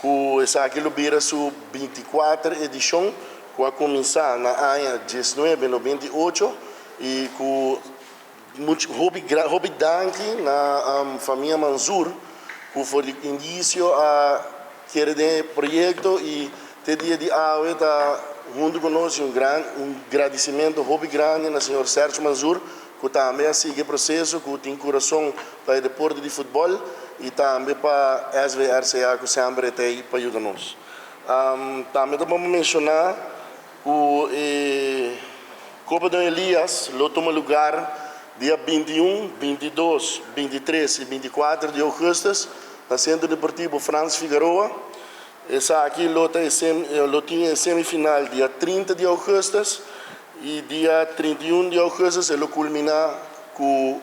Ku esaki lo bira su 24 edishon, ku a kuminsá na aña 1998 i ku mucho hopi, hopi danki na famia Mansur, ku for di inisio a kere den e proyekto i te dia di awe ta huntu ku nos. Un gradisimentu hopi grandi na señor Sergio Mansur, ku tambe a sigui e proseso, ku tin kurason pa e deporte di futbòl i tambe pa SVRCA, ku semper ta pa yuda nos. Tambe ta ban menshoná ku Kopa Don Elias lo tuma lugá dia 21, 22, 23 i 24 di ougùstùs na Sentro Deportivo Frans Figaroa. Esaki lo tin semifinal dia 30 di ougùstùs i dia 31 di ougùstùs e lo kulminá ku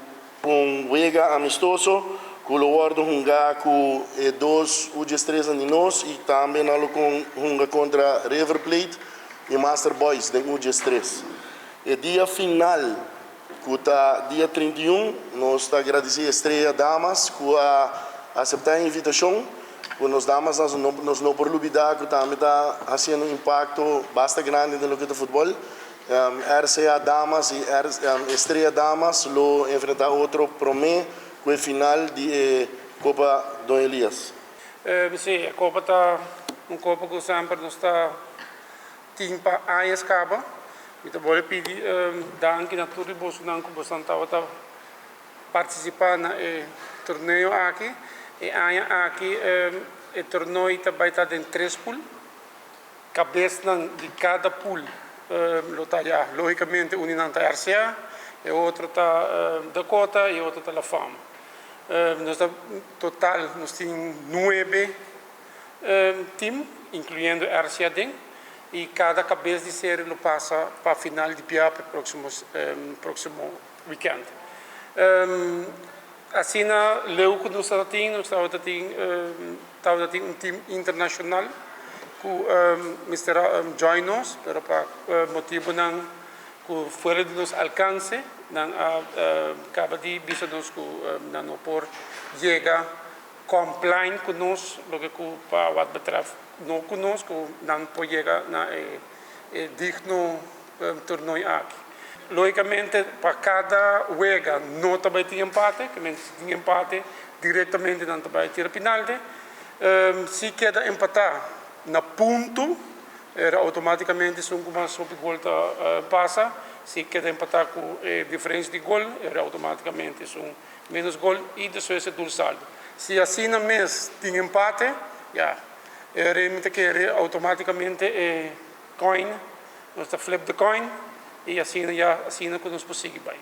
un wega amistoso ku lo wòrdu hungá ku dos U13 di nos i tambe nan lo hunga kontra River Plate i Master Boys di U13. E dia final, ku ta dia 31, nos ta gradisí Estrella Damas ku a aseptá e invitashon, ku nos damas nos no por lubidá ku tambe ta hasiendo un impakto basta grandi den loke ta futbòl. RCA Damas i Estrella Damas lo enfrentá otro promé ku e final di Kopa Don Elias. Sí, e kopa ta un kopa ku semper nos ta tin pa aña kaba. Mi ta bolbe pidi danki na tur boso ku boso tabata partisipá na e torneo aki. E aña aki e torneo tambe ta den tres pool. Kabes di kada pool lo ta ya, lógikamente, un ta RCA, e otro ta Dakota i otro ta La Fama. Nos total nos tin nuebe team, inkluyendo RCA den, i kada kabes di serie lo pasa pa final di bia pa próksimo weekend. Asina, leu ku nos tin, nos tin un team internashonal ku mester join nos, pero pa motibonan ku fuera di nos alkanse, nan a kaba di bisa nos ku nan no por yega compliant ku nos, loke ku pa wat betreft no ku nos, ku nan por yega na e digno torneo aki. Lógikamente, pa kada wega no tambe tin empate, ke tin empate direktamente nan tambe tira penalti. Si keda empatá na punto, era outomátikamente esun ku mas gol ta pasa. Si keda empatá ku diferensia di gol, era outomátikamente esun menos gol i despues e doelsaldo. Si asina mes tin empate, ya, realmente ku outomátikamente e coin, nos ta flip the coin i asina ya asina ku nos por sigui bai.